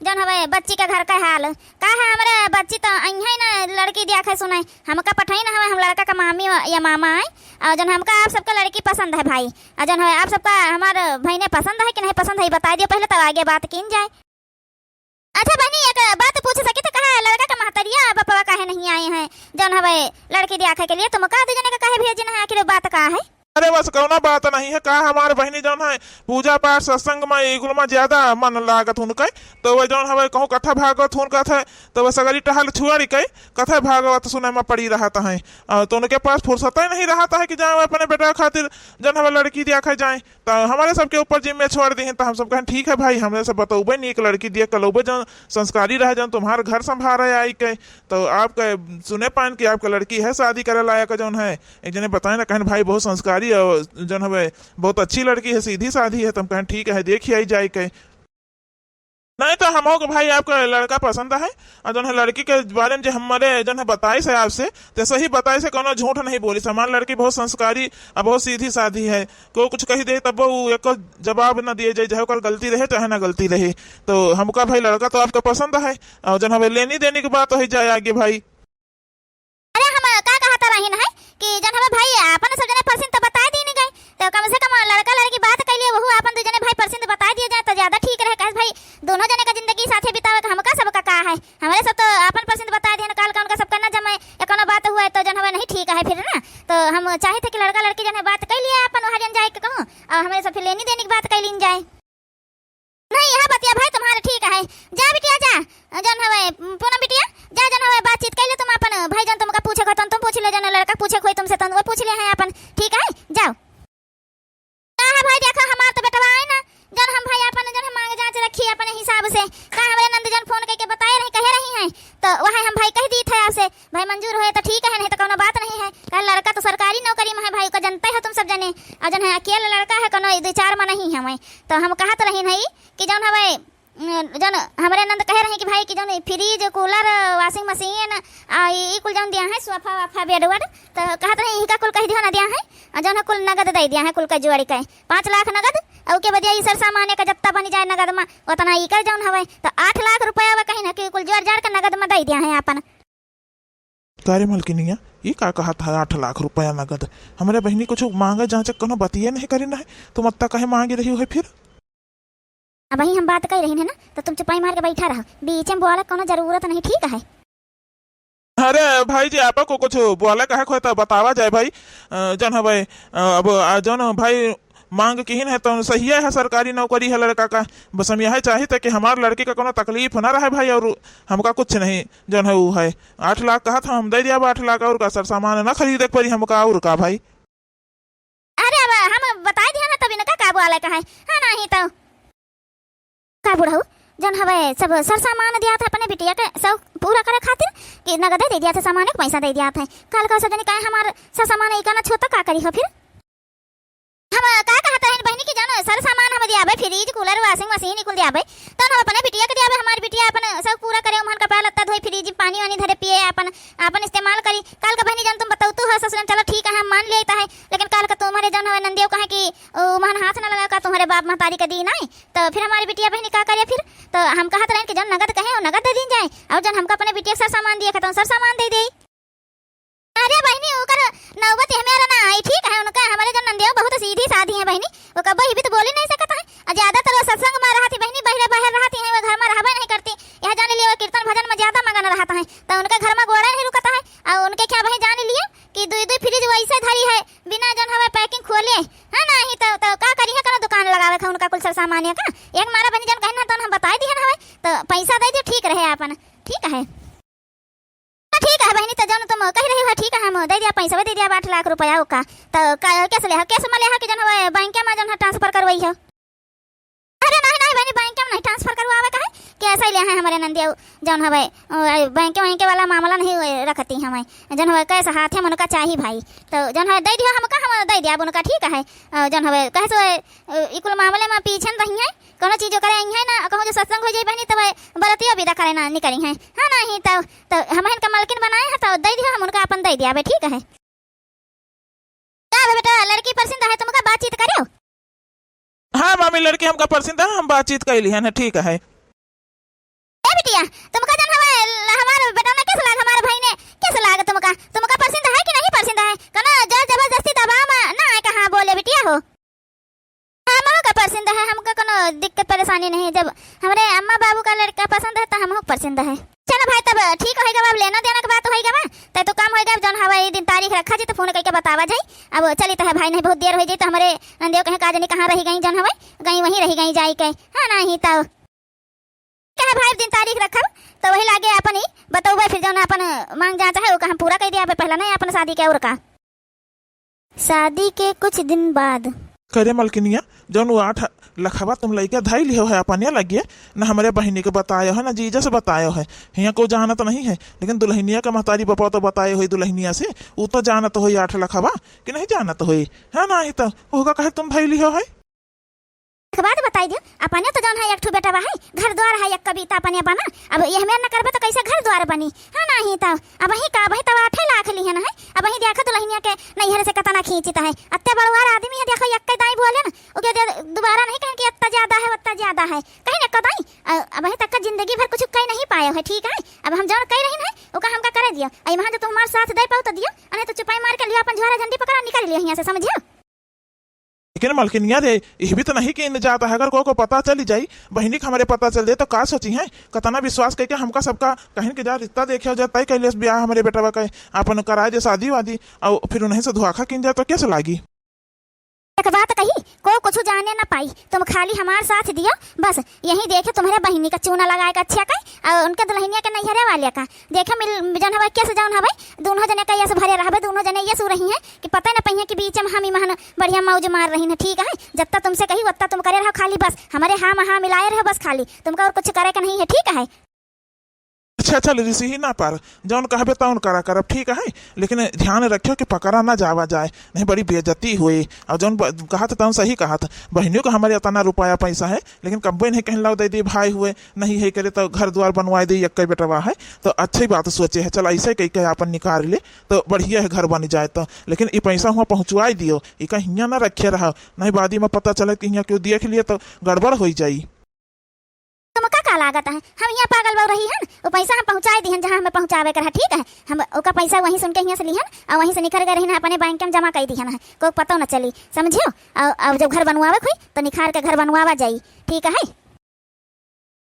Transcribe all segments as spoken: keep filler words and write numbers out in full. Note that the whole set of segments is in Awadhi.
जौन हवे बच्ची के घर का हाल। का है, हमरे बच्ची तो अइहैं ना लड़की दियाखै सुनै, हमका पठई ना हवे, हम लड़का का मामी या मामा आए। और जौन हमका आप सबका लड़की पसंद है भाई, और जौन हवे आप सबका हमार बहिने पसंद है कि नहीं पसंद है, बताई दियो पहले, तब आगे बात कीन जाए। अच्छा बहिनी, एक बात पूछ सकी तो, कहा लड़का का महतरिया बपवा काहे नहीं आए हैं? जौन हवे लड़की दियाखै के लिए तुमका दू जने का काहे भेजिन है, आखिर बात का है? अरे बस कौनो बात नहीं है, का हमार बहिनी जौन है पूजा पाठ सत्संग मा इकुल मा ज्यादा मन लागत उनकै, तो वह जौन हवे कहूँ कथा भागवत हुन कहत है, तो वह सगरी टहल छुअर के कथा भागवत सुनै मा पड़ी रहत है। और तो उनके पास फुर्सत ही नहीं रहत है कि जाए अपने बेटा खातिर जौन हवे लड़की दियाखै जाए। तो हमरे सबके ऊपर जिम्मे छोड़ दिहिन, तो हम सब कहेन, "ठीक है भाई, हमरे सब बतौबे नहीं, एक लड़की दिया कलौबे, जौन संस्कारी रहे, जौन तुम्हार घर संभारे आई के।" तो आपका सुने पाएन कि आपका लड़की है शादी करे लायक, जौन है एक जने बताए ना, कहेन, "भाई बहुत संस्कारी और जौन हवे बहुत अच्छी लड़की है, सीधी साधी है।" तो हम कहेन, "ठीक है, देखि आई जाए के।" नहीं तो हमहू के भाई आपका लड़का पसंद है, और जौन है लड़की के बारे में जो हमरे जौन है बताइस है आपसे, तो सही बताइस है, कौनो झूठ नहीं बोलिस। हमार लड़की बहुत संस्कारी और बहुत सीधी साधी है, कोई कुछ कहि दे तब वो एको जवाब न दिए जाए, चाहे ओकर गलती रहे चाहे ना गलती रहे। तो हमका भाई लड़का तो आपका पसंद है, और जौन हवे लेनी देनी की बात हो जाए आगे भाई। अरे हम का कहत रहिन है कि जौन हवे भाई आपन सब जने परसिन तो बताए दीन गए, तो कम से कम लड़का लड़की बात कइ लिए, वहू आपन दू जने भाई परसिन बताए दिए जाए तो ज्यादा ठीक रहे। कहे भाई दोनों जने का जिंदगी साथे बितावे का हमका सबका का है, हमरे सब तो आपन परसिन बताए दिहन, काल का उनका सबका ना जमे या कौनो बात हुआ है तो जौन हवे नहीं ठीक है फिर ना। तो हम चाहित है कि लड़का लड़की जौन है बात कइ लिए आपन, वहाँ जन जाए के कहूँ, और हमरे सब फिर लेनी देनी की बात कइ लीन जाए। नहीं, यह बतिया भाई तुम्हारे ठीक है। जा बिटिया जा, जौन हवे, पूनम बिटिया, जा जौन हवे बातचीत कइ ले तुम आपन भाई, जौन तुमका पूछे को तुम, तुम पूछ ले, जौन लड़का पूछे कोई तुमसे तुम वो पूछ ले हैं आपन, ठीक है, जाओ। का है भाई, देखा हमार तो बेटवा है ना, जौन हम भाई आपन जौन हम मांग जांच रखी अपने हिसाब से, का हमरे नंद जौन फोन कइके बताए रही, कहे रही हैं, तो वह हम भाई कहि दीत है आपसे, भाई मंजूर होए तो ठीक है, नहीं तो कौनो बात नहीं है। कहे लड़का तो सरकारी नौकरी में है भाई, का जनते हो तुम सब जने, और जौन है अकेला लड़का है, कौनो दो चार में नहीं है। तो हम कहत रही नहीं कि जौन हवे, अ, जौन हमरे नंद कहे रही कि भाई कि जौन फ्रिज, कूलर, वाशिंग मशीन, आ, ई, ई कुल जौन दिया है, सोफा वाफा, बेड वेड, तो कहत रही इका कुल कहि दिया ना दिया है, और जौन है कुल नगद दइ दिया है, कुल का जोड़ि के पाँच लाख नगद, और ओके बदिया ई सर सामान का जत्ता बनि जाए नगद में, उतना ई कर जौन हवे, तो आठ लाख रुपया वा कहीं ना कि कुल जोड़ जाड़ के नगद में दइ दिया है आपन। का रे मलकिनिया, ई का कहत है आठ लाख रुपया नगद? हमरे बहिनी कुछ मांगे जांचे कोनो बतिये नहीं करिन है, तुम अत्ता काहे मांगे रही हो फिर? अबहीं हम बात कइ रही है ना, तो तुम चुपाई मार के बैठा रहो, बीच में बोले कोनो जरूरत नहीं, ठीक है? अरे भाई जी, आपको कुछ बोले कहे को है तो बतावा जाए भाई। अ, जौन हवे, अ, अब, अ, जौन भाई मांग किहिन है तो सही है, सरकारी नौकरी है लड़का का। बस हम यह चाहित है कि हमार लड़की का कोनो तकलीफ ना रहे भाई, और हमका कुछ नहीं, जौन है वो है। आठ लाख कहत हम दइ दिया, आठ लाख और का सर सामान ना खरीदे के पड़ी हमका, और का भाई। अरे अब हम बताइ दिया ना तब इनका का बोले का है, हाँ नहीं तो। का बुढ़ऊ, जौन हवे सब सर सामान दिया था अपने बिटिया के शौक पूरा करे खातिर, कि नगदे दइ दिया था, सामान के पैसा दइ दिया था। काल का सब जने कहे हमार सर सामान इका ना छो तो का करी हो फिर? हम का कहत रहन बहिनी कि जौन सर सामान हम दियाबे, फ्रिज, कूलर, वाशिंग मशीन, ई कुल दियाबे, तौन हम अपने बिटिया के दियाबे, हमार बिटिया अपन शौक पूरा करे, उम्हन कपड़ा लत्ता धोई, फ्रिज में पानी वानी धरे पिए, अपन, अपन इस्तेमाल करी। काल का बहिनी जौन तुम बतौतू हो ससुरन, चलो ठीक है, हम मान लेता है, लेकिन काल का तुम्हारे जौन हवे नंदियो कहे कि उम्हन हाथ न लगावे का, तुम्हारे बाप महतारी का दी नहीं, तो फिर हमारी बिटिया बहिनी का करे फिर? तो हम कहत रहन कि जौन नगद कहे, वो नगद दइ दीन जाए, और जौन हमका अपने बिटिया के सर सामान दिए, तो सर सामान दइ दे। अरे बहिनी, ओकर नौबत हमारा ना आई, ठीक है? उनका, हमरे जौन नंदियो बहुत सीधी साधी है बहिनी, वो कबो ही भी तो बोली नहीं सकत है। और ज्यादातर वो सत्संग में रहती बहिनी, बहरे बाहर रहती है, वो घर में रहबे नहीं करती। यह जान लियो, वो कीर्तन भजन में ज्यादा मगन रहता है, तो उनके घर में गोड़ा नहीं रुकता है। और उनके क्या बहिनी जान लियो कि दुई दुई फ्रिज वैसे धरी है, बिना जौन हवे packing खोले, है नहीं? तो, तो का करी है, कोनो दुकान लगावे का उनका कुल सर सामान का? एक मारा बहिनी जौन कहना तो हम बताई दिहन हवे, तो पैसा दइ दियो, ठीक रहे आपन, ठीक है? हाँ, ठीक है बहिनी, तो जौन तुम कहि रही हो, ठीक है, हम दइ दिया, पैसा दइ दिया, आठ लाख रुपया ओका। तो का, cash ले हो, cash में ले हो कि जौन हवे बैंक में जौन है transfer करवाई हो? अरे नहीं, नहीं बहिनी, बैंक में नहीं transfer करवावे का है, cash ही ले है हमरे नंदिया, जौन हवे, ओ, बैंक, बैंक वाला मामला नहीं रखती हमें, जौन हवे cash हाथ में उनका चाही भाई, तो जौन हवे दइ दियो हमका, हम दइ दिया उनका, ठीक है। अ, जौन हवे कहे सो, अ, ई कुल मामले में पीछे नहीं है, कोनो चीज करे आई है ना, कहूँ जो सत्संग हो जाए बहिनी, तब बरतियो विदा करे ना निकली है, हाँ नहीं तो, तो हम इनका मलकिन बनाए हैं, तो दइ दियो, हम उनका अपन दइ दिया बे, ठीक है। का बे बेटा, लड़की पसंद है तुमका, बातचीत करियो? हाँ मामी, लड़की हमका पसंद है, हम बातचीत कइ लिहन है, ठीक है। क्या? तुमका जौन हवे, हमार बेटवा ना कैसे लाग, हमार भाई ने कैसे लाग तुमका? तुमका पसंद है कि नहीं पसंद है? कौनो जोर जबरदस्ती दबाव में ना आए कहाँ बोले बिटिया हो। हमहू का पसंद है, हमका कौनो दिक्कत परेशानी नहीं है। जब हमरे अम्मा बाबू का लड़का पसंद है तो हमहू का पसंद है। चलो भाई, तब ठीक होइगा, अब लेना देना के बात होइगा बा, तब तो काम होइगा। अब जौन हवे ई दिन तारीख रखा जी तो फोन करके बतावा जाई। अब चली तो है भाई, नहीं बहुत देर हो जाई तो हमरे नंदियो कहे का जनी कहाँ रही गई, जौन हवे गई वहीं रही गई जाई के। हाँ, नहीं तो कहे भाई दिन तारीख रखब तो वही लागे अपन ही बतौबे, फिर जौन अपन मांग जाँच है ओका हम पूरा कर दिया पहला नहीं अपन शादी के। और का? शादी के कुछ दिन बाद। करे मलकिनिया, जौन वो आठ लखवा तुम लइके धई लिहो है अपने लगे, न हमरे बहिनी के बतायो है, न जीजा से बतायो है, हियाँ को जानत नहीं है, लेकिन दुल्हनिया के महतारी बपवा तो बतायो है दुल्हनिया से, उ तो जानत होई आठ लखवा कि नहीं जानत होई, है ना? ही तो ओका कहे तुम धई लिहो है। एक बात बताई दियो, अपने तो जौन है एक ठो बेटवा है, घर द्वार है एक कविता अपने बना, अब यह मेर न करबे तो कैसे घर द्वार बनी? हाँ, नहीं तो अब ही का, अब ही तो आठे लाख लिहन है, अब ही देखो दुल्हनिया के नैहर से कतना खींचित है, अत्ते बड़वार आदमी है, देखो एक दाई बोले न, ओके दे-, दोबारा नहीं कहें कि अत्ता ज्यादा है, उत्ता ज्यादा है, कहीं न कदाई, अ-, अब ही तक का जिंदगी भर कुछ कह नहीं पाए है, ठीक है? अब हम जौन कह रही है, ओका हमका करे दियो, आई महा जो तुम हमार साथ दे पाओ तो दियो, अने तो चुपाई मार के लियो, अपन झोरा झंडी पकड़ा निकल लियो यहाँ से, समझियो? लेकिन मलकिनिया रे, यह भी तो नहीं कि इन जाता है, अगर को, को पता चली जाई, बहिनी के हमरे पता चल जाए तो का सोची है? कतना विश्वास करके हमका सबका कहिन के जा रिश्ता देखे हो जा, तय कैले ब्याह हमरे बेटवा का अपन कराए दे शादी वादी, और फिर उन्हीं से धोखा किन जाए तो कैसे लागी? एक बात कही, को कुछ जाने न पाई, तुम खाली हमार साथ दियो, बस यही देखे तुम्हरे बहिनी का चूना लगाए का अच्छा का, और उनके दुल्हनिया के नैहरे वाले का देखे मिल जौन हवे, कैसे जौन हवे, दोनों जने का यस भरे रहबे, दोनों जने यस रही हैं कि पता न पहिए कि बीच में हम इमहन बढ़िया मौज मार रही हैं, ठीक है? जत्ता तुमसे कही, वत्ता तुम करे रहो, खाली बस हमरे हाँ में हाँ मिलाए रहो, बस खाली तुमका और कुछ करे का नहीं है, ठीक है? अच्छा, अच्छा, रिसिही ना पार, जौन कहबे तौन करा करब, ठीक है? लेकिन ध्यान रखियो कि पकड़ा ना जावा जाए, नहीं बड़ी बेइज्जती होई। और जौन ब-, कहत तौन सही कहत, बहिनियों का हमारे इतना रुपया पैसा है, लेकिन कब्बे नहीं कहन लाओ दे दी भाई हुए, नहीं है करे तो घर द्वार बनवाए दे, एक बेटवा है, तो अच्छी बात सोचे है, चल ऐसे कह के अपन निकाल ले, तो बढ़िया है घर बन जाए तो। लेकिन ई पैसा हुआ पहुँचवाई दियो, इका हियाँ ना रखे रहा, नहीं बादी में पता चले कि हियाँ क्यों देख लिए तो गड़बड़ हो जाई। तुमका का लागत है, हम यहाँ पागल बा रही हन? वो पैसा हम पहुँचाए दिहन जहाँ हमें पहुँचावे के रहा, ठीक है? हम ओका पैसा वहीं से उनके हियाँ से लिहन और वहीं से निकल गए रही ना, अपने बैंक में जमा कर दिहन है, को पता न चली, समझियो? और अब जब घर बनवावे के होई तो निखार के घर बनवावा जाई, ठीक है?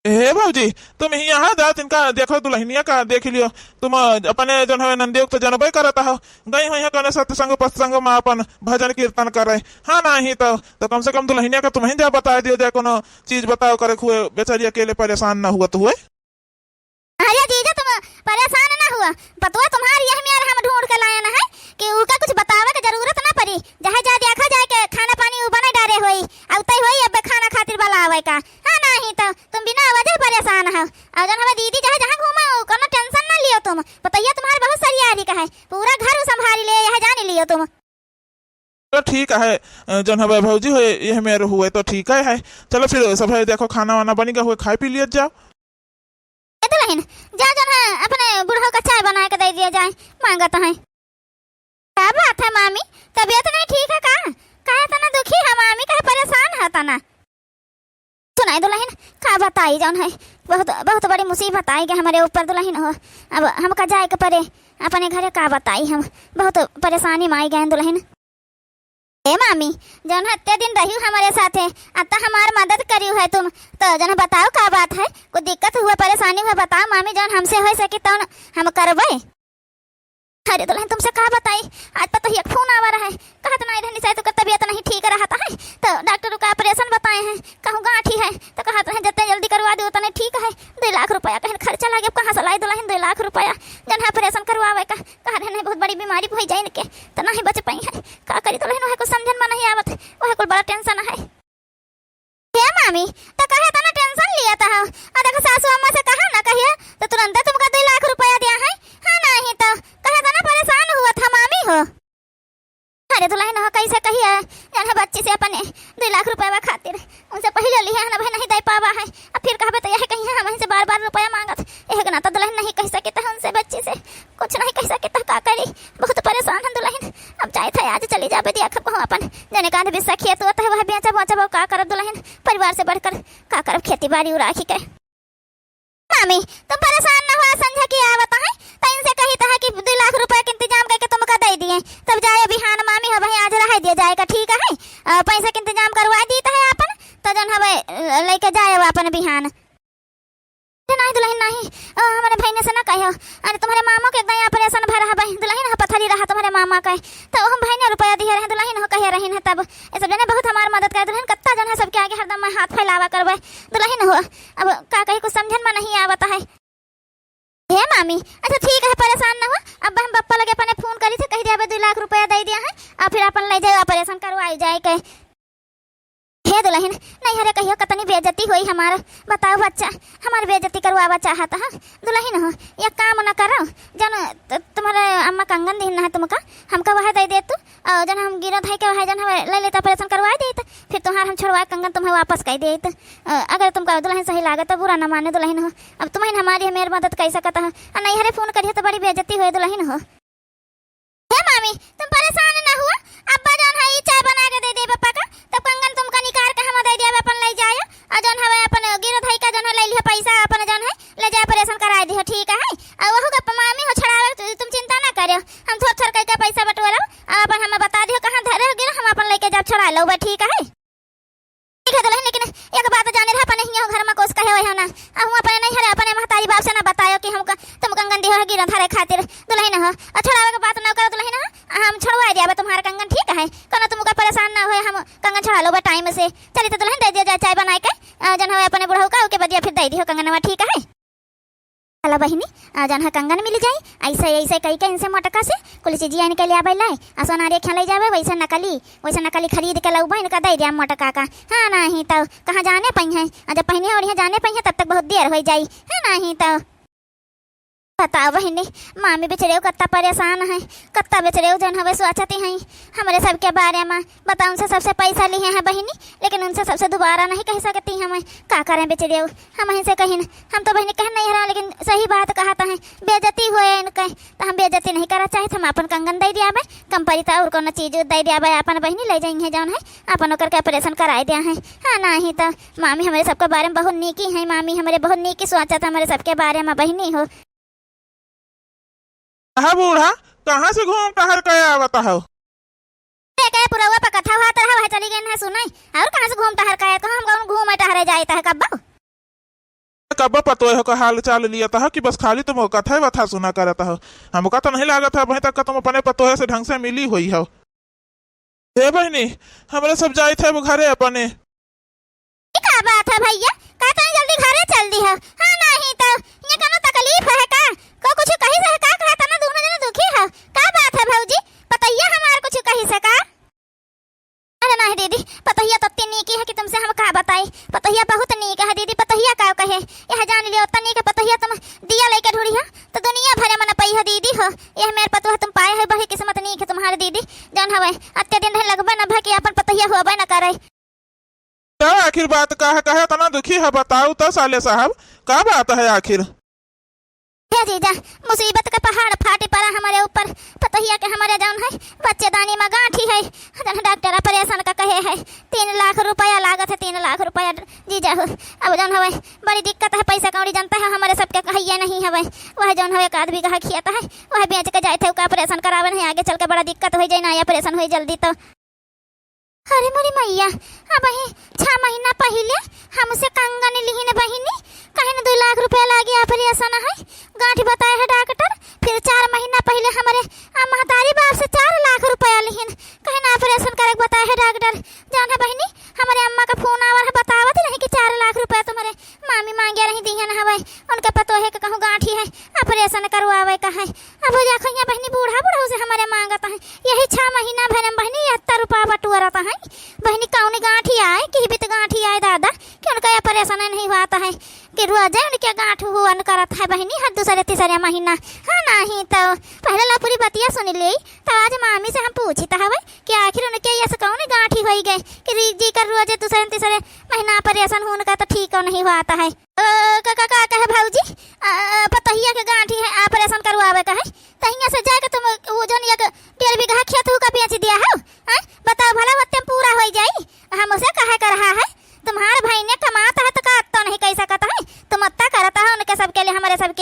हे भौजी, तुम ही यहाँ जात इनका देखो, दुल्हनिया का देख लियो। तुम, अ, अपने जौन हवे नंदियो को तो जनबे करत हो, गई हुई है कने सत्संग पत्संग में अपन भजन कीर्तन करे। हाँ, नहीं तो, तो कम से कम दुल्हनिया का तुम ही जा बता दियो जाए, कोनो चीज बताओ करे हुए, बेचारी अकेले परेशान ना हुआ तो हुए। अरे जीजा, तुम परेशान ना हुआ, पतवा तुम्हार यह मेर हम ढूंढ के लाए ना है कि उनका कुछ बतावे के जरूरत ना पड़ी, जहाँ जा देखा जाए के खाना पानी उ बने डारे होई, अब तय होई अब खाना खातिर वाला आवे का। हाँ, नहीं तो तुम बिना वजह परेशान हो। और जौन हमें दीदी जहाँ जहाँ घूमे, उ कोनो tension ना लियो तुम, पतैया तुम्हार बहुत सरियारी का है, पूरा घर उ संभारी ले, यह जान लियो तुम। तो ठीक है, अ, जौन हवे भौजी हो, यह मेरे हुए तो ठीक है, है। चलो फिर सब है, देखो खाना वाना बनी गया हुए, खाए पी लिया जाओ। ए दुल्हन, जा जौन है अपने बुढ़ऊ का चाय बना के दे दिया जाए, मांगत है। का बात है मामी, तबीयत नहीं ठीक है का? काहे इतना दुखी है मामी, काहे परेशान है तना? सुनाई दुल्हन, का बताई जौन है, बहुत, बहुत बड़ी मुसीबत आई गई हमरे ऊपर दुल्हन हो। अब हमका जाए के परे अपने घरे, का बताई हम, बहुत परेशानी में आई गए दुल्हन। ए मामी, जौन हत्ते दिन रही हमरे साथे, अत्ता हमार मदद करी है तुम, तो जौन बताओ का बात है, कोई दिक्कत हुआ, परेशानी हुआ, बताओ मामी, जौन हमसे हो सके तौन हम करबे। अरे दुल्हन, तुमसे का बताई, आज पता ही एक फोन आवा रहा है, कहत नहीं रहनी शायद ओकर तबीयत नहीं ठीक रहत है, तो डॉक्टर का operation बताए हैं, कहूँ गांठी है, तो कहत रहे जितने जल्दी करवा दे उतने ठीक है। दो लाख रुपया कहन खर्चा लागे, अब कहाँ से लाई दुल्हन दो लाख रुपया? जौन है operation करवावे का, कह रहे नहीं बहुत बड़ी बीमारी हो जाए इनके, तो नहीं बच पाई है। का करी दुल्हन, वह कुछ समझन में नहीं आवत, वह कुल बड़ा tension है। हे मामी, तो कहे तना tension लिया था हो। आ देखो सासू अम्मा से कहा ना कहिए, तो तुरंते तुमका दो लाख रुपया दिया है। हाँ, नहीं तो कहे तना परेशान हुआ था मामी हो। अरे दुल्हन हो, कैसे कहिए, जौन है बच्ची से अपने दो लाख रुपया खातिर उनसे पहले लिहे हैं, अब नहीं दे पावा है। अब फिर कहबे तो यह कही है, हम इनसे बार बार रुपया मांगत, यह ना तो दुल्हन नहीं कह सके तो उनसे बच्ची से। कुछ नहीं कह सके तो का करी, बहुत परेशान है दुल्हन। अब जाए थे आज चली जाबे, देखब कहूँ अपन जने कांध बिस्सा खेत होत है, वह बेचब वचब, का करब दुल्हन, परिवार से बढ़कर का करब, खेती बाड़ी उराखी के। मामी, तुम परेशान न हुआ, संझा की आवत है, तो इनसे कहित है कि दुइ लाख रुपया के इंतजाम करके तुमका दइ दिए, तब जाए बिहान मामी हो भाई, आज रह दिया जाएगा, ठीक है? अ, पैसा के इंतजाम करवा दीत है आपन, तो जौन हवे, अ, लइके जाए आपन बिहान। अरे नाहीं दुलहिन नाहीं, अ, हमरे भइने से न कहो, अरे तुम्हरे मामो के एकदम ऑपरेशन भर हवे, दुलहिन हो पथरी रहा तुम्हरे मामा का, तो हम भइने रुपया दिहे रहे, दुलहिन हो कहे रहिन है तब, ये सब जने बहुत हमार मदद करे, दुलहिन कत्ता जन है सबके आगे हरदम मैं हाथ फैलावा करबे, दुलहिन हो, अब का कही कुछ समझन में नहीं आवत है। हे मामी, अच्छा ठीक है, परेशान न हो। अब हम बप्पा लगे अपने फोन करी थे, कहि दिया, "अबे दुइ लाख रुपया दइ दिया है, अउर फिर अपन लइ जाए, ऑपरेशन करवाई जाए के।" हे दुलहिन, नैहरे कहियो कतनी बेइज्जती होई हमार, बताओ बच्चा, हमार बेइज्जती करवावा चाहत है। दुलहिन हो, एक काम न करो, जन त-, तुम्हरे अम्मा कंगन दीन है तुमका, हमका वह दइ दे तू, अ, जौन हम गिरो धइ के वह जौन हवे लइ लेत, ऑपरेशन करवाइ देत, फिर तोहार हम छोड़वा कंगन तुम्हें वापस कइ देत। अ, अगर तुमका दुलहिन सही लागत तो बुरा न माने दुलहिन हो। अब तुमहिन हमारी मेर मदद कइ सकत हो। अ, नैहरे फोन करिहो तो बड़ी बेइज्जती होए दुलहिन हो। हे मामी, तुम परेशान न हुआ, अब्बा जौन है ई चाय बना के दइ दे पप्पा का, तब कंगन तुमका निकार के हम दइ दिया, अपन लइ जायो। अ, जौन हवे अपन गिरो धइ का जौन है लइ लिहो पैसा, अपन जौन है लइ जाए ऑपरेशन कराइ दिहो, ठीक है? अ, वहू का मामी हो छड़ावे, तु-, तुम चिंता न करियो, हम थोर थोर कइ के पैसा बटोरब, अ, अपन हमें बता दिहो कहाँ धरे हो गिरो, हम अपन लइके जाब छड़ाइ लउबे, ठीक है? ठीक है दुलहिन, लेकिन एक बात जाने रहा, अपने हियाँ घर में कुछ कहे वहे ना, अ, हूँ अपने नैहरे अपने महतारी बाप से न बतायो कि हमका तुम कंगन दिहो है गिरो धरे खातिर, दुलहिन हो, अ, छड़ावे के बात न करो दुलहिन हो, हम छड़वाइ दियाबे तुम्हार कंगन, ठीक है? कौनो तुमका परेशान न होए, हम कंगन छड़ा लउबे टाइम से। चली तो दुलहिन दइ दिया जाए चाय बनाइ के, अ, जौन हवे अपने बुढ़ऊ का, ओके बदिया फिर दइ दिहो कंगनवा, ठीक है? चला बहिनी, अ, जौन है कंगन मिलि जाई, अइसे, अइसे कहि के इनसे मोटका से कुल चीजिया इनके लियाबे लाए, अ सोना रेखिया लइ जाबे, वइसे नकली, वइसे नकली खरीद के लउबे, इनका दइ दिया मोटका का। हाँ, नाहीं तो कहाँ जाने पइहैं, अ जब पहिने ओढ़िहैं जाने पइहैं, तब तक बहुत देर होइ जाई, है नाहीं तो। बताओ बहिनी, मामी बेचरेउ कत्ता परेशान है, कत्ता बेचरेउ जौन हवे सोचती हैं हमरे सबके बारे में। बताओ, उनसे सबसे पैसा लिहे हैं बहिनी, लेकिन उनसे सबसे दोबारा नहीं कहि सकती हम। का करें बेचरेउ, हमहीं से कहिन, हम तो बहिनी कहन नहीं हरा, लेकिन सही बात कहत हैं, बेइज्जती होए इनके, तो हम बेइज्जती नहीं करा चाहित, हम अपन कंगन दइ दियाबे, कम परी तो अउर कौनो चीज दइ दियाबे, अपन बहिनी लइ जइहैं जौन है, अपन ओकर के ऑपरेशन कराइ दिया है। हाँ, नाहीं तो मामी हमरे सबके बारे में बहुत नीकी हैं, मामी हमरे बहुत नीकी सोचत हमरे सबके बारे में बहिनी हो। कहा बूढ़ा, कहाँ से घूम टहर के आवत हो? ए, के पुरवा पर कथा होत रहा, वह चली गइन है सुनइ। अउर कहाँ से घूम टहर के आवत हो? हम कौन घूमे टहरे जाइत है कब्बो? कब्बो पतोह का हाल चाल लियत हो कि बस खाली तुम कथा वथा सुना करत हो? हमका तो नहीं लागत है अबहीं तक तुम अपने पतोह से ढंग से मिली होई हो। ए बहिनी, हमरे सब जाइत है घरे अपने। ई का बात है भइया, का तनी जल्दी घरे चल दिहो? हाँ, नाहीं तो, हियाँ कौनो तकलीफ है का? को कुछ कहिस है का? कहा तना दूनो जने दुखी हो? का बात है भौजी? पतोहिया हमार कुछ कहिस है का? अरे नाहीं दीदी, पतोहिया तो अत्ती नीकी है कि तुमसे हम का बताई। पतोहिया बहुत नीक है दीदी, पतोहिया का कहे? यह जान लियो, अत्ती नीक पतोहिया तुम दिया लइके ढूढ़िहो, तो दुनिया भरे में न पइहो दीदी हो। यह मेर पतोह तुम पाए हो, बड़ी किस्मत नीक है तुम्हारी दीदी। जौन हवे, अत्ते दिन रहे लगबे न भए कि अपन पतोहिया होबे न करे। का आखिर बात का है, काहे इतना दुखी है, बताओ तो साले साहब, का बात है आखिर? हे जीजा, मुसीबत का पहाड़ फाटी पड़ा हमरे ऊपर। पतोहिया के हमरे जौन है, बच्चेदानी में गांठी है, जौन डॉक्टर ऑपरेशन का कहे है, तीन लाख रुपया लागत है, तीन लाख रुपया जीजा हो। अब जौन हवे, बड़ी दिक्कत है, पैसा कौड़ी जानता है, हमरे सबके कहिए नहीं हवे। वह जौन हवे, एक आध बीघा खेत है, वह बेच के जाइत है, ओका ऑपरेशन करावे नहीं, आगे चल के बड़ा दिक्कत होइ जाए, ना ऑपरेशन होइ जल्दी तो। अरे मोरी मइया, अबहीं छह महीना पहिले हमसे कंगन लिहिन बहिनी, कहिन दुइ लाख रुपया लागी, ऑपरेशन है, गांठ बताए है डॉक्टर। फिर चार महीना पहिले हमरे, आ, महतारी बाप से चार लाख रुपया लिहिन, कहिन ऑपरेशन करे के बताए है डॉक्टर। जौन है बहिनी, हमरे अम्मा का फोन आवर है, बतावत रही कि चार लाख रुपया तुम्हरे मामी मांगे रही, दिहन हवे, उनके पतोहे के कहूँ गांठी है, ऑपरेशन करवावे का है। अब हो जा खइया बहिनी, बूढ़ा बूढ़ा से हमरे मांगत है, यही छह महीना भर में बहिनी यत्ता रुपया बटोरत है। बहिनी कौन गांठी आए, कि बित गांठी आए दादा, कि उनका ऑपरेशन नहीं हुआ है, कि रोज उनके गांठ हुअन करत है बहिनी, हर दूसरे तीसरे महीना। हाँ, नाहीं तो पहिले ला पूरी बतिया सुन ले, तो आज मामी से हम पूछित हवे कि आखिर उनके यस कौन गांठी होई गए कि री-, जी कर रोजे दूसरे तीसरे महीना ऑपरेशन होन का तो ठीक नहीं हुआ है। ओ, का, का, का कहे भौजी? आ, पतोहिया के गांठी है, ऑपरेशन करवावे का है। तहिया से जाके तुम वो जौन एक डेढ़ बीघा खेत हु का बेच दिया हो, हैं? बताओ भला, वत्ते में पूरा होई जाई। हम उसे कहे कर रहा है, तुम्हार भाई ने कमात है तो का अत्ता नहीं कह सकत है? तुम अत्ता करत है उनके सब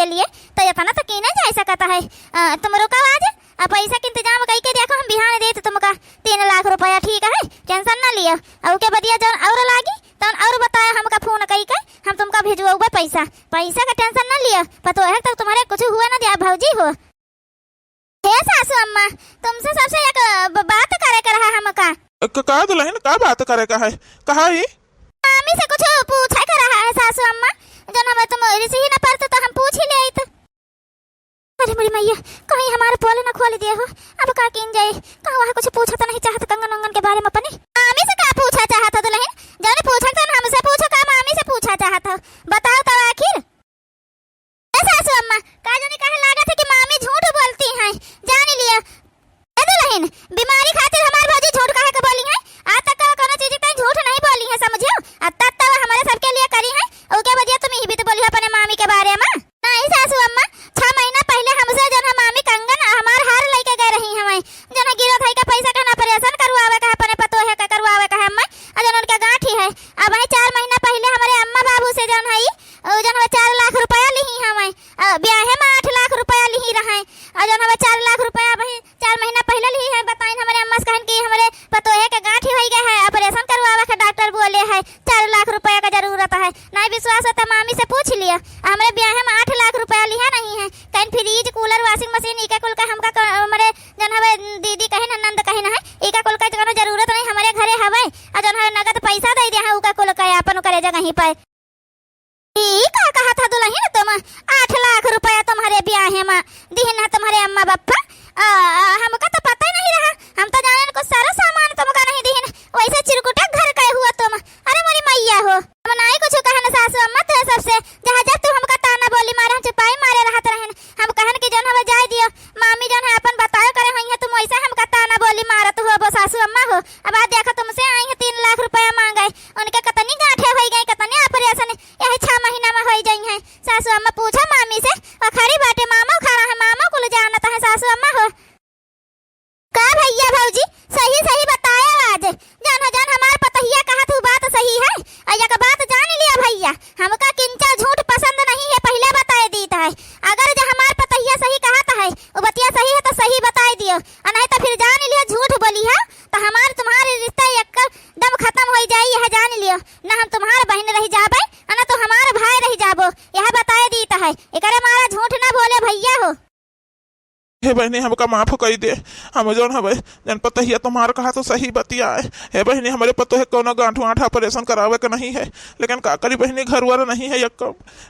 लिए, तो इतना तो कीने जा सकत है। अ, तुम रुको आज, आ पैसा के इंतजाम कइके देखो, हम बिहान देत तुमका तीन लाख रुपया, ठीक है, tension ना लियो। अउ के बदिया जौन और लागी, तौन और बताया हमका phone कइके, हम तुमका भेजवाउबे पैसा। पैसा का tension ना लियो, पतोहे तक तुम्हारे कुछ हुआ ना दिया भौजी हो। हे सासू अम्मा, तुमसे सबसे एक ब-, बात करे के रहा हमका। क-, का दुलहिन, का बात करे का है? कहा ही? मामी से कुछ पूछे के रहा है सासू अम्मा, जौन हमें तुम रिसी ही ना परत तो हम पूछ ही लेइत। अरे मोरी मैया, कहीं हमार पोल न खोल दिए हो। अब का कीन जाए, कहूँ वहाँ कुछ पूछा तो नहीं चाहत कंगन वंगन के बारे में अपने। मामी से का पूछा चाहत हो दुलहिन? जौन पूछा तो हमसे पूछो, का मामी से पूछा चाहत हो? बताओ तो आखिर। ए सासू अम्मा, का जाने काहे लागत है कि मामी झूठ बोलती हैं, जान लिया। ए दुलहिन, बीमारी खातिर हमार भौजी झूठ काहे के बोली है? आज तक का कोनो चीज के झूठ नहीं बोली है, समझियो? अब तब तो हमारे सबके लिए करी है, ओके बदिया तुम ही भी तो बोली हो अपने मामी के बारे में। नहीं सासू अम्मा, छह महीना पहले हमसे जौन हम मामी कंगन हमार हार लेके गए रही हमें, जौन गिरो थाई का पैसा कहना operation करवावे का है, अपने पतोहे का करवावे का है अम्मा, और जौन उनके गांठी है। अब वही चार महीना पहले हमारे अम्मा बाबू से जौन है, ओ जौन हमें चार लाख रुपया लिही हमें, अ, ब्याहे में आठ लाख रुपया लिही रहे, और जौन हमें चार लाख रुपया वही चार महीना पहले लिही है, बताइन हमरे अम्मा से कहन कि हमरे पतोहे के गांठी होई गए है, operation करवावे के डॉक्टर बोले है, चार लाख रुपया का जरूरत है। नहीं विश्वास हो तो मामी से पूछ लिया। हमरे ब्याहे में आठ लाख रुपया लिहा नहीं है, कहीं fridge, cooler, washing machine, इका कुल का हमका क-, हमरे जौन हवे दीदी कही ना, नंद कही ना है, इका कुल का कोनो जरूरत नहीं, हमरे घरे हवे, आ जौन हवे नगद पैसा दे दे है, उका कुल का अपन करे जगह ही पे। ई का कहत ह दुलहिन तुम? आठ लाख रुपया तुम्हरे ब्याहे मा दिहिन ह तुम्हरे अम्मा बप्पा। आ, हमका तो पता ही नहीं रहा। हम तो जानेन कुछ सारा सामान तुमका नहीं दिहिन। वैसे चिरकुटे घर के हुआ तुम। अरे मोरी मैया हो। हम नाई कुछ कहन सासू अम्मा, तू सबसे जहाँ जब तू हमका ताना बोली मारे, हम चुपाई मारे रहत रहन। हम कहन कि जौन हवे जाए दियो। मामी जौन है अपन बतायो करे होइहैं, तुम वैसे हमका ताना बोली मारत हो, बो सासू अम्मा हो। अब आज देखो तुमसे आई है तीन लाख रुपया मांगे। उनके कतनी गांठे होई गई, कतने operation यही छह महीना में होई जाई हैं। सासू अम्मा पूछो मामी से, वो खड़ी बाटे, मामा खड़ा है, मामा कुल जानत है सासू अम्मा हो। का भैया भौजी, सही सही बताया आज। जान हो जान, हमार पतोहिया कहत हूँ बात सही है। और एक बात जान लिया भैया, हमका किंचा झूठ पसंद नहीं है, पहले बताए दीत है। अगर जो हमार पतोहिया सही कहत है, वो बतिया सही है तो सही बताए दियो, और नहीं तो फिर जान लिया झूठ बोली है तो हमार तुम्हारे रिश्ता एकदम खत्म हो जाई, यह जान लियो। ना हम तुम्हार बहन रह जाबे, और ना तो हमार भाई रह जाबो, यह बताए दीत है। एकरे मारा झूठ ना बोले भैया हो। हे बहिनी, हमका माफ कई दे। हम जौन हवे, जौन पतोहिया तुम्हार कहा तो सही बतिया है। हे बहिनी, हमरे पतोहे कौनो गांठ वांठ operation करावे के नहीं है, लेकिन का करी बहिनी, घर वर नहीं है, एक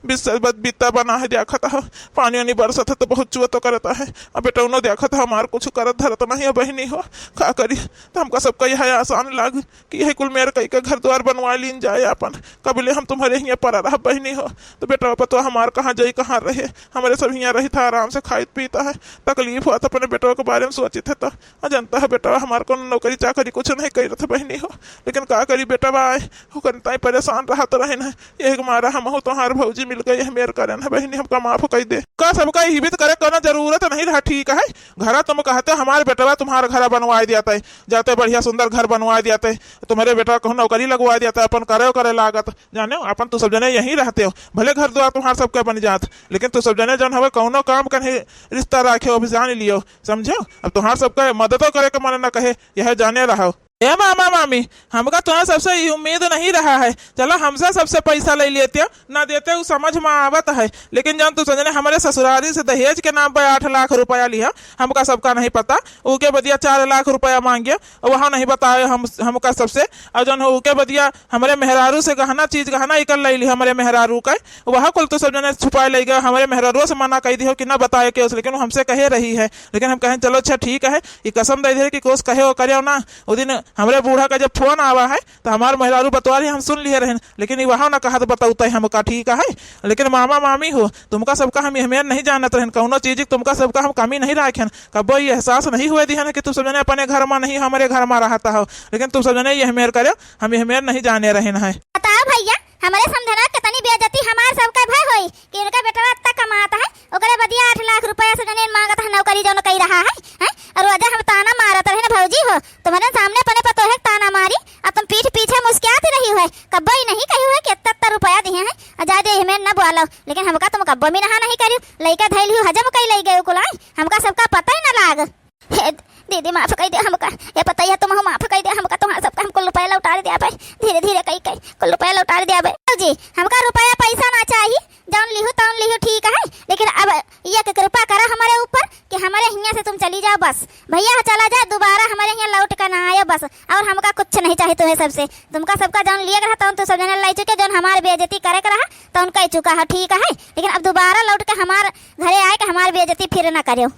बिस्तर बद-, बित्ता बना है, देखत है, पानी वानी बरसत है तो बहुत चुअत करता है। अब बेटौनो देखत है, हमार कुछ करत धरत नहीं है बहिनी हो, का करी? तो हमका सबका यह आसान लाग कि यही कुल मेर कई के घर द्वार बनवा लीन जाए आपन। कबले हम तुम्हरे हियाँ परा रहब बहिनी हो, तो बेटवा पतवा हमार कहाँ जाई, कहाँ रहे? हमरे सब हियाँ रहित है, आराम से खाइत पीत है, तकलीफ होत अपने बेटवा के बारे में सोचित है तो। आ जनता है बेटवा हमार कौनो नौकरी चाकरी कुछ नहीं करत है बहिनी हो, लेकिन का करी बेटवा आए, ओकरे ताई परेशान रहत रहेन है। यही के मारा हमहू तोहार भौजी मिल गई है, मेर करेन है बहिनी, हमका माफ कई दे। का सबका इही बीत करे कौनो जरूरत नहीं रहा, ठीक है? घरा तुम कहते हमार बेटवा तुम्हार घरा बनवाए दियाते, जाते बढ़िया सुंदर घर बनवाए दियाते, तुम्हरे बेटवा कहूँ नौकरी लगवाए दियाते, अपन करे करे लागत, जाने हो, अपन तू सब जने यहीं रहते हो, भले घर द्वार तुम्हार सबका बन जात, लेकिन तू सब जने जौन हवे कौनो काम का नहीं रिश्ता राखे हो, अभी जान लियो, समझो। अब तुम्हार सबका मददो करे के मन न कहे, यह जाने रहो। ए मामा मामी, हमका तुम्हार सबसे ई उम्मीद नहीं रहा है। चलो, हमसे सबसे पैसा ले लेते हो, ना देते, उ समझ में आवत है, लेकिन जौन तू सब जने हमरे ससुरारी से दहेज के नाम पे आठ लाख रुपया लिहा, हमका सबका नहीं पता। उके बदिया चार लाख रुपया मांगिया, वहाँ नहीं बताए हम, हमका सबसे। और जौन हो उके बदिया हमरे मेहरारू से गहना, चीज गहना इकर ले ली हमरे मेहरारू का, वह कुल तू सब जने छुपाए ले गए। हमरे मेहरारू से मना कई दियो कि ना बताए के उस, लेकिन वो हमसे कहे रही है। लेकिन हम कहें चलो अच्छा ठीक है, ये कसम दे दे कि कोस कहे वो करे ना। वो दिन हमरे बूढ़ा का जब फोन आवा है तो हमार मेहरारू बतवा रही, हम सुन लिए रहन, लेकिन ये वहाँ ना कहा तो बताउता है हमका, ठीक है। लेकिन मामा मामी हो, तुमका सबका हम अहमियत नहीं जानत रहन, कौनो चीज तुमका सबका हम कमी नहीं राखेन। कबो ये एहसास नहीं हुए दिहन कि तुम सब जने अपने घर में नहीं, हमरे घर में रहता हो, लेकिन तुम सब जने ये मेर करे, हम ये मेर नहीं जाने रहन है। बताओ भैया, हमरे समझना कितनी बेइज्जती हमार सबके भय होई कि इनका बेटवा इतना कमात है, ओकरे बदिया आठ लाख रुपया सब जने मांगत है, नौकरी जौन कई रहा है, हैं? और वजह हम ताना मारत रहे ना भौजी हो, तुम्हारे सामने अपने पतोहे के ताना मारी, अब तुम पीठ पीछे मुस्कियात रही हो, कब्बो ही नहीं कही हो कि इतना इतना रुपया दिहे, हैं? आ जाए दे, हमें न बोलो, लेकिन हमका तुम कब्बो में नहा नहीं करियो, लइका धइल ही हजम कई लई गयो कुल, हैं? हमका सबका पता ही न लाग। हे दीदी, माफ कई दे हमका, ए पतैया, तुमहू माफ कई दे हमका, तुम्हार सबका हम कुल रुपया लौटार द्याबे, धीरे धीरे कई कई कुल रुपया लौटार द्याबे। जी, हमका रुपया पैसा ना चाही, जौन लिहू तौन लिहू, ठीक है, लेकिन अब ये के कृपा करा हमरे ऊपर कि हमरे हियाँ से तुम चली जाओ बस। भैया चला जाए, दोबारा हमरे हियाँ लौट के ना आयो बस, और हमका कुछ नहीं चाही तुम्हें सबसे। तुमका सबका जौन लिए रहा तौन तू सब जने लाई चुके, जौन हमार बेइज्जती करे के रहा तौन कई चुका है, ठीक है, लेकिन अब दोबारा लौट के हमार घरे आए के हमार बेइज्जती फिर ना करेओ।